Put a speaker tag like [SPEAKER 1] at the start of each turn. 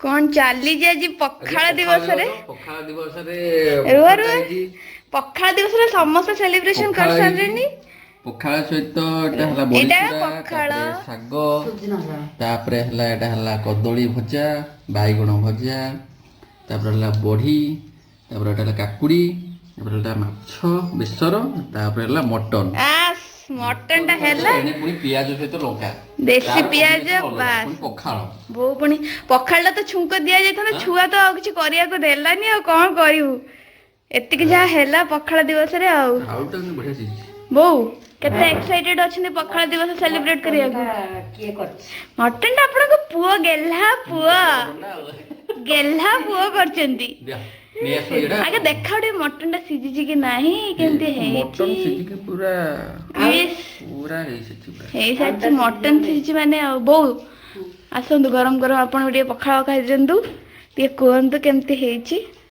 [SPEAKER 1] କଣ ଚାଲିଛି ଆଜି ପଖାଳ ଦିବସରେ?
[SPEAKER 2] ପଖାଳ ଦିବସରେ।
[SPEAKER 1] ରୁହ ରୁହ, ପଖାଳ ଦିବସରେ ସମସ୍ତେ ସେଲିବ୍ରେସନ
[SPEAKER 2] ପଖାଳ
[SPEAKER 1] କରିସାରିଲେଣି।
[SPEAKER 2] ପଖାଳ ସହିତ ଏଟା ହେଲା
[SPEAKER 1] ଏଇଟା
[SPEAKER 2] ବଡିଚୁରା,
[SPEAKER 1] ପଖାଳ।
[SPEAKER 2] ତାପରେ ଶାଗ, ତାପରେ ହେଲା ଏଟା ହେଲା କଦଳୀ ଭଜା, ବାଇଗଣ ଭଜା, ତାପରେ ହେଲା ବଢି, ତାପରେ ଏଟା ହେଲା କାକୁଡି, ତାପରେ ହେଲା ମାଛ ବେସର, ତାପରେ ହେଲା ମଟନ।
[SPEAKER 1] ଆସ୍, ମଟନ ଟା ହେଲା।
[SPEAKER 2] ଏଣେ ପୁଣି ପିଆଜ ସହିତ ଲଙ୍କା।
[SPEAKER 1] ଦେଶୀ
[SPEAKER 2] ତାର
[SPEAKER 1] ପିଆଜ,
[SPEAKER 2] combination ଅଲଗା।
[SPEAKER 1] ବାସ୍।
[SPEAKER 2] ପୁଣି ପଖାଳ।
[SPEAKER 1] ବୋଉ ପୁଣି ପଖାଳଟା ତ ଛୁଙ୍କ ଦିଆଯାଇଥାନ୍ତା, ଛୁଆ ତ ଆଉ କିଛି କରିବାକୁ ଦେଲାନି, ଆଉ କଣ କରିବୁ? ଏତିକି ଯାହା ହେଲା ପଖାଳ ଦିବସରେ ଆଉ।
[SPEAKER 2] ଆଳୁଟା କିନ୍ତୁ ବଢିଆ ସିଝିଛି।
[SPEAKER 1] ବୋଉ କେତେ ଏକ୍ସାଇଟେଡ ଅଛନ୍ତି ପଖାଳ ଦିବସ ସେଲିବ୍ରେଟ କରିବାକୁ?
[SPEAKER 3] କିଏ କରିଛି?
[SPEAKER 1] ମଟନ ଟା ଆପଣଙ୍କ ପୁଅ, ଗେହ୍ଲା ପୁଅ, ଗେହ୍ଲା ପୁଅ କରିଛନ୍ତି।
[SPEAKER 2] ଦିଅ, ନେଇ ଆସ ଏଇଟା।
[SPEAKER 1] ଆଗେ ଦେଖାଅ ଟିକେ ମଟନ ଟା ସିଝିଛି କି ନାହିଁ, କେମିତି
[SPEAKER 2] ମଟନ
[SPEAKER 1] ହେଇଛି।
[SPEAKER 2] ସିଝିକି ପୁରା
[SPEAKER 1] ଇସ୍,
[SPEAKER 2] ପୁରା ହେଇସିଛି ପୁରା।
[SPEAKER 1] ହେଇସାରିଛି ମଟନ, ସିଝିଛି ମାନେ ଆଉ। ବୋଉ ଆସନ୍ତୁ, ଗରମ ଗରମ ଆପଣ ଟିକେ ପଖାଳ ଖାଇଦିଅନ୍ତୁ, ଟିକେ କୁହନ୍ତୁ କେମିତି ହେଇଛି।